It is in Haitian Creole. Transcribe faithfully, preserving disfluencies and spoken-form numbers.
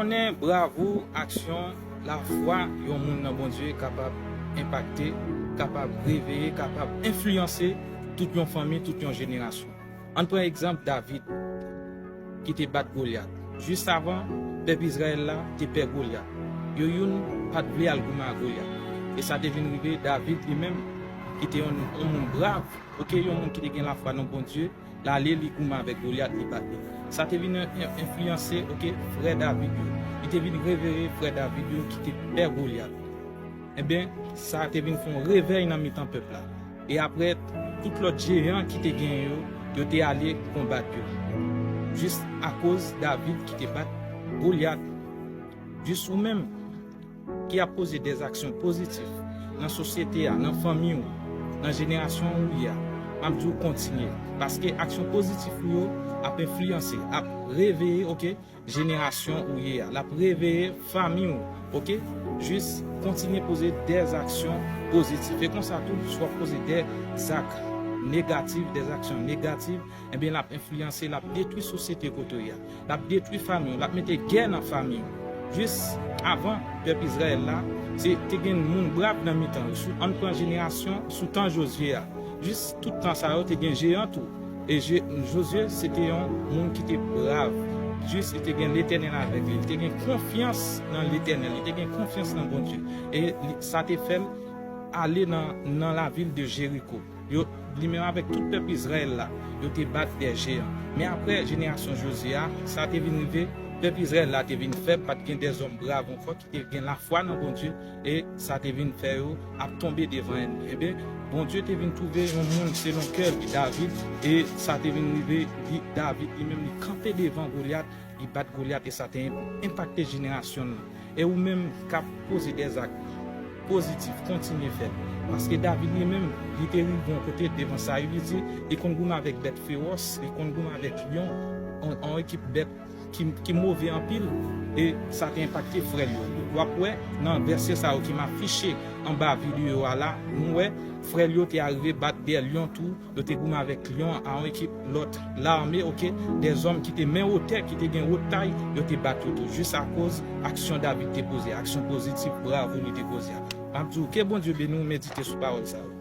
Konnen bravo, aksyon, lafwa yon moun nan Bondye kapab enpakte, kapab reveye, kapab enfliyanse tout yon fanmi, tout yon jenerasyon. Ann pran egzanp David ki te bat Golyat. Jis avan, pèp Izrayèl la te pè Golyat. Yo youn pa t vle al goumen ak Golyat. E sa te vin rive David li menm, ki te yon, yon moun brav, oke, yon moun ki te gen lafwa nan Bondye, l ale li goumen avèk Golyat, li bat li. Sa te vin en-, en-, enfliyanse, oke, frè David yo. Li te vin reveye frè David yo ki te pè Golyat. Ebyen, sa te vin fè yon revèy nan mitan pèp la. E apre, tout lòt jeyan ki te genyen yo, yo te ale konbat yo. Jis akoz David ki te bat Golyat. Jis ou menm ki ap poze dèzaksyon pozitif nan sosyete a, nan fanmi w, nan jenerasyon ou ye a, m ap di w kontinye. Paske aksyon pozitif ou yo ap enfliyanse, ap reveye, oke, jenerasyon ou ye a. L ap reveye fanmi w, oke? Jis kontinye poze dèzaksyon pozitif. E konsa tou, si w ap poze dèzak negatif, dèzaksyon negatif, ebyen, l ap enfliyanse, l ap detwi sosyete kote w ye a. L ap detwi fanmi w, l ap mete gè nan fanmi w. Jis avan, pèp Izrayèl la, se te gen moun brav nan mitan yo. Sou, ann pran jenerasyon sou tan Jozye a. Jis tout tan sa yo, te gen jeyan tou. E Je-, Jozye, se te yon moun ki te brav. Jis li te gen Letènèl avèk li. Li te gen konfyans nan Letènèl. Li te gen konfyans nan Bondye. E li, sa te fè l ale nan, nan lavil de Jeriko. Yo, li menm avèk tout pèp Izrayèl la, yo te bat dè jeyan. Men apre jenerasyon Jozye a, sa te vin rive, pèp Izrayèl la te vin fèb, pa t gen dèzòm brav ankò ki te gen lafwa nan Bondye, e sa te vin fè yo ap tonbe devan ènmi. Ebyen, Bondye te vin twouve yon moun selon kè li, David, e sa te vin rive, li, David li menm, li kanpe devan Golyat, li bat Golyat, e sa te enpakte jenerasyon l lan. E ou menm k ap poze dèzak pozitif, kontinye fè l. Paske David li menm, li te rive yon kote devan Sayil, li di, li konn goumen avèk bèt fewòs, li konn goumen avèk lyon, yon, yon ekip bèt ki, ki move anpil, e sa te enpakte frè l yo. W ap wè nan vèsè sa yo ki m afiche anba videyo a la, nou wè frè l yo te arive bat dè lyon tou, yo te goumen avèk lyon a yon ekip lòt lame, oke, dèzòm ki te men wotè, ki te gen wot tay, yo te bat yo tou, jis akoz aksyon David te poze, aksyon pozitif, bravo li te poze a. M ap di w, ke Bondye beni w, medite sou pawòl sa yo.